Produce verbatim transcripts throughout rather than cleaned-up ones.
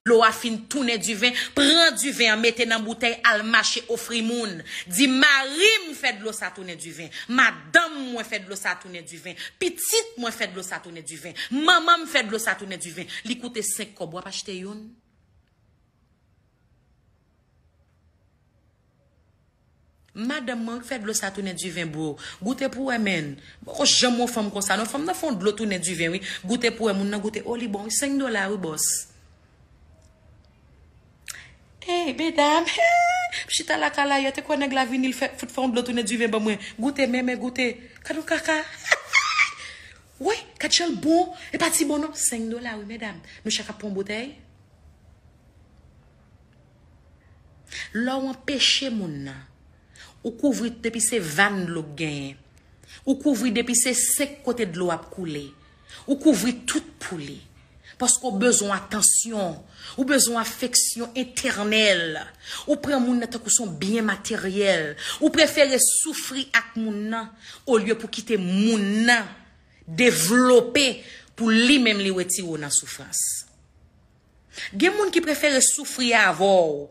dlo a fin tounen diven, pran diven an mete nan boutèy, al mache ofri moun. Di, "Mari m fè dlo sa tounen diven. Madanm mwen fè dlo sa tounen diven. Pitit mwen fè dlo sa tounen diven. Manman m fè dlo sa tounen diven." Li koute senk kòb, w ap achte youn? Madanm mwen ki fè dlo sa tounen diven, bro. Goute pou wè, menn. Poko janm wè yon fanm konsa non. Fanm nan fè yon dlo tounen diven, wi. Goute pou wè, moun nan goute. O, li bon, wi. Senk dola, wi, bòs. Ey, medam, m chita lakay la yè, te kwè nèg la vini, l fè, fout fè yon dlo tounen diven ban mwen. Goute, men, men, goute. Gad yon kaka. Wi, gad jan l bon. E pa ti bon non. Senk dola, wi, medam. Nou chak ap pran yon boutèy. Lè w anpeche moun nan, ou kouvri depi se vàn dlo k genyen. Ou kouvri depi se senk kote dlo ap koule. Ou kouvri tout pou li. Paske w bezwen atansyon. Ou bezwen afeksyon etènèl. Ou pran moun nan tankou se yon byen materyèl. Ou prefere soufri ak moun nan olye pou kite moun nan devlope pou li menm li retire w nan soufrans. Gen moun ki prefere soufri avè w,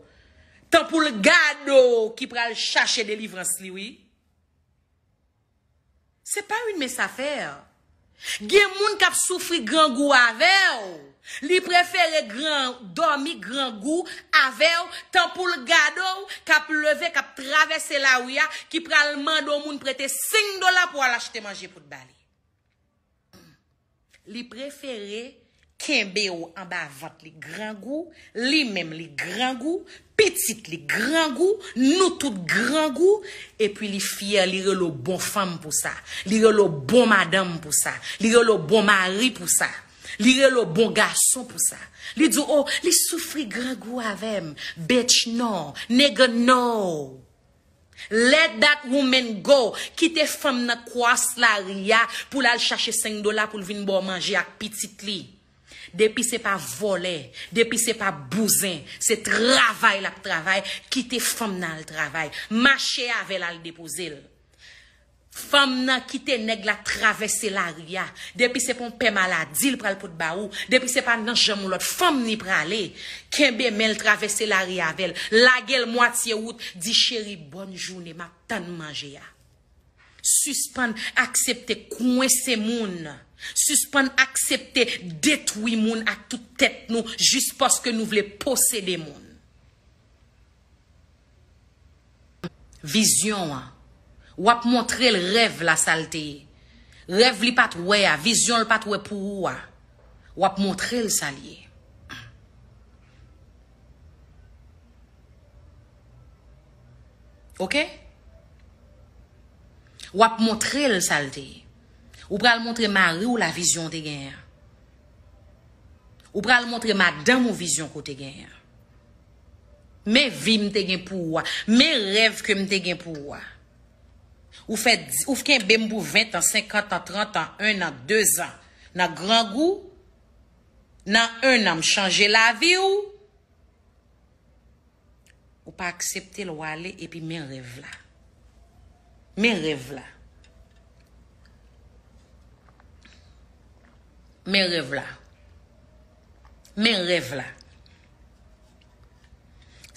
tan pou l gade w ki pral chache delivrans li, wi. C'est pas une mince affaire. Gen moun k ap soufri grangou avè w. Li prefere gran, dòmi grangou avè w, tan pou l gade w k ap leve, k ap travèse lari a, ki pral mande yon moun prete senk dola pou al achte manje pou t ba li. Li prefere kenbe w anba vant li grangou, li menm li grangou, pitit li grangou, nou tout grangou, epi li fyè, li rele w bon fanm pou sa, li rele w bon madanm pou sa, li rele w bon mari pou sa, li rele w bon gason pou sa. Li di w, oh, li soufri grangou avè m. Bitch, no. Nigga, no. Let that woman go. Kite fanm nan kwas lari a pou l al chache senk dola pou l vin ba w manje ak pitit li. Depi se pa vòlè, depi se pa bouzen, se travay l ap travay, kite fanm nan al travay. Mache avè l al depoze l. Fanm nan kite nèg la travèse lari a. Depi se pa yon pè maladi l pral pot ba ou, depi se pa nan janm yon lòt fanm li prale, kenbe men l travèse lari avè l. Lage l mwatye wout, di, cheri, bòn jounen, m ap tann manje a. Sispann aksepte kwense moun. Sispann aksepte detwi moun ak tout tèt nou jis paske nou vle posede moun. Vizyon an. W ap montre l rèv la sa l te ye. Rèv li pa t wè a, vizyon l pa t wè pou ou a. W ap montre l sa l ye. Oke? W ap montre l sa l te ye. Ou pral montre mari w la vizyon w te genyen an. Ou pral montre madanm ou vizyon ke w te genyen an. Men vi m te gen pou ou a. Men rèv ke m te gen pou ou a. Ou fè di, ou kenbe m pou ven tan, senkant an, trant an, en an, de zan. Nan grangou, nan en an, m chanje lavi w. Ou pa aksepte l, w ale, epi men rèv la. Men rèv la. Men rèv la. Men rèv la.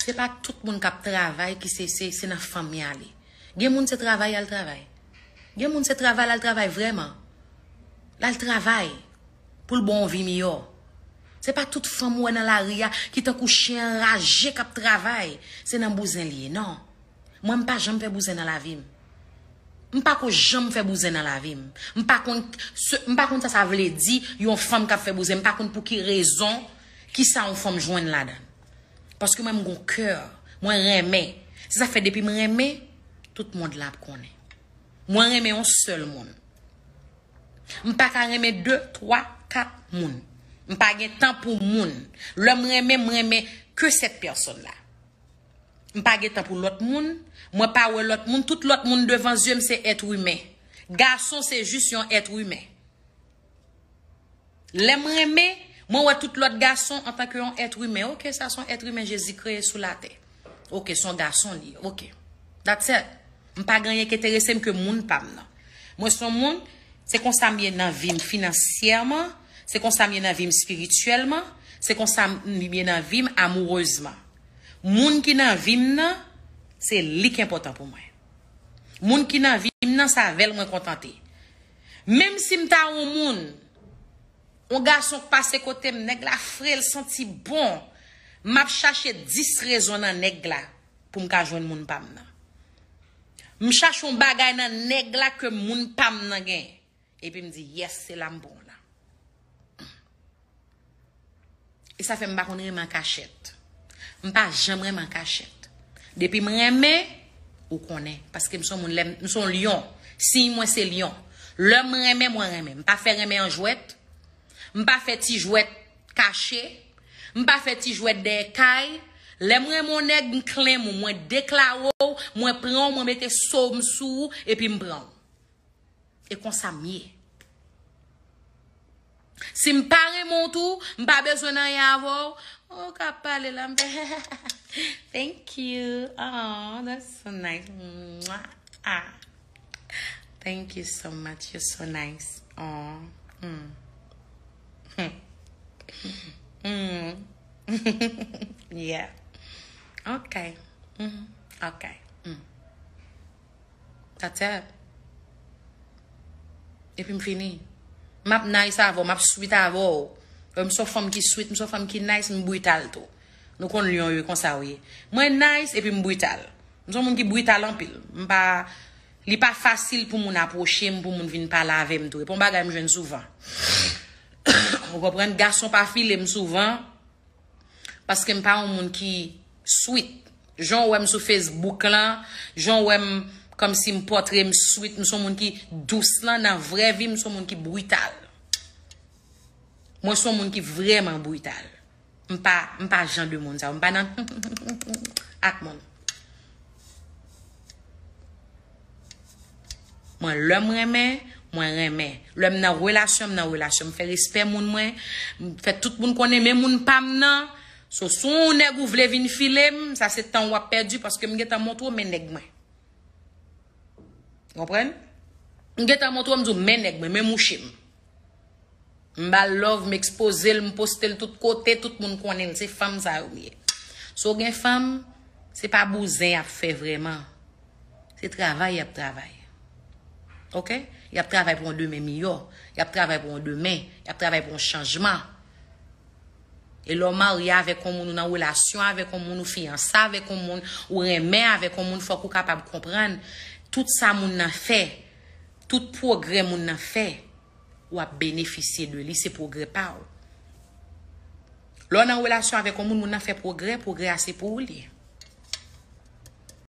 Se pa tout moun k ap travay ki se, se, se nan fanmi y ale. Gen moun se travay y al travay. Gen moun se travay l al travay vrèman. L al travay pou l ba w yon vi miyò. Se pa tout fanm ou wè nan lari a ki tankou chen anraje k ap travay. Se nan bouzen l ye, non. Mwen, m pa janm fè bouzen nan lavi m. M pa ko janm fè bouzen nan lavi m. M pa konn, se, m pa konn sa sa vle di, yon fanm k ap fè bouzen. M pa konn pou ki rezon, ki sa yon fanm jwenn ladan l. Paske mwen, m gon kè. Mwen renmen. Se sa k fè depi m renmen, tout mond la ap konnen. Mwen renmen yon sèl moun. M pa ka renmen de, twa, kat moun. M pa gen tan pou moun. Lè m renmen, m renmen ke sèt pèsòn la. M pa gen tan pou lòt moun. Mwen pa wè lòt moun. Tout lòt moun devan zye m se èt imen. Gason se jis yon èt imen. Lè m renmen, mwen wè tout lòt gason antanke yon èt imen. Oke, sa se yon èt imen Jezi kreye sou latè. Oke, se yon gason li ye. Oke. That's it. M pa gen anyen ki enterese m ke moun pa m nan. Mwen se yon moun, se konsa m ye nan vi m finansyèman, se konsa m ye nan vi m espirityèlman, Se konsa m ye nan vi m amourezman. Moun ki nan vi m nan, se li ki enpòtan pou mwen. Moun ki nan vi m nan, se avè l mwen kontante. Menm si m ta yon moun, yon gason k pase kote m, nèg la fre, l santi bon, m ap chache dis rezon nan nèg la pou m ka jwenn moun pa m nan. M chache yon bagay nan nèg la ke moun pa m nan gen. Epi m di, yes, se la m bon la. E sa fè m pa konn renmen an kachèt. M pa janm renmen an kachèt. Depi m renmen, ou konnen. Paske m se yon moun, lè m, m se yon lyon. Siy mwen se lyon. Lè m renmen, mwen renmen. M pa fè renmen an jwèt. M pa fè ti jwèt kache. M pa fè ti jwèt dèyè kay. Lè m renmen yon nèg, m claim ou, mwen deklare w, mwen pran w, mwen mete so m sou ou, epi m pran w. E konsa m ye. Si m pa renmen w tou, m pa bezwen anyen avè w, ou ka pale la, m fè, thank you. Oh, that's so nice. Mwah. Ah. Thank you so much. You're so nice. Oh. Mm. Hmm. Hmm. Yeah. Okay. Mm. Okay. Mm. That's it. Epi m fini. M ap nice avè w, m ap sweet avè w. M se yon fanm ki sweet, m se yon fanm ki nice, m brital tou. Nou konn lyon yo konsa yo ye. Mwen nice epi m brital. M se yon moun ki brital anpil. M pa, li pa fasil pou moun apwoche m, pou moun vin pale avè m tou. E pa yon bagay m jwenn souvan. Ou konprann? Gason pa file m souvan. Paske m pa yon moun ki sweet. Jan w wè m sou Facebook lan, jan w wè m kòmsi m pòtre m sweet, m se yon moun ki dous lan, nan vrè vi m se yon moun ki brital. Mwen se yon moun ki vrèman brital. M pa, m pa jan de moun sa yo. M pa nan ak moun. Mwen, lè m renmen, mwen renmen. Lè m nan relasyon, m nan relasyon. M fè respè moun mwen. M fè tout moun konnen men moun pa m nan. So, si yon nèg ou vle vin file m, sa se tan w ap pèdi paske m gentan montre w men nèg mwen. Konprann? M gentan montre w, m di w men nèg mwen, men mouche m. M ba l love, m ekspoze l, m poste l tout kote, tout moun konnen l, se fanm sa yo m ye. Si w gen fanm, se pa bouzen y ap fè vrèman. Se travay y ap travay. Oke? Y ap travay pou yon demen miyò. Y ap travay pou yon demen. Y ap travay pou yon chanjman. E lè w marye avèk yon moun, ou nan relasyon avèk yon moun, ou fiyanse avèk yon moun, ou renmen avèk yon moun, fòk ou kapab konprann tout sa moun nan fè, tout pwogrè moun nan fè, w ap benefisye de li, se pwogrè pa w. Lè w nan relasyon avèk yon moun, moun nan fè pwogrè, pwogrè a se pou ou li ye.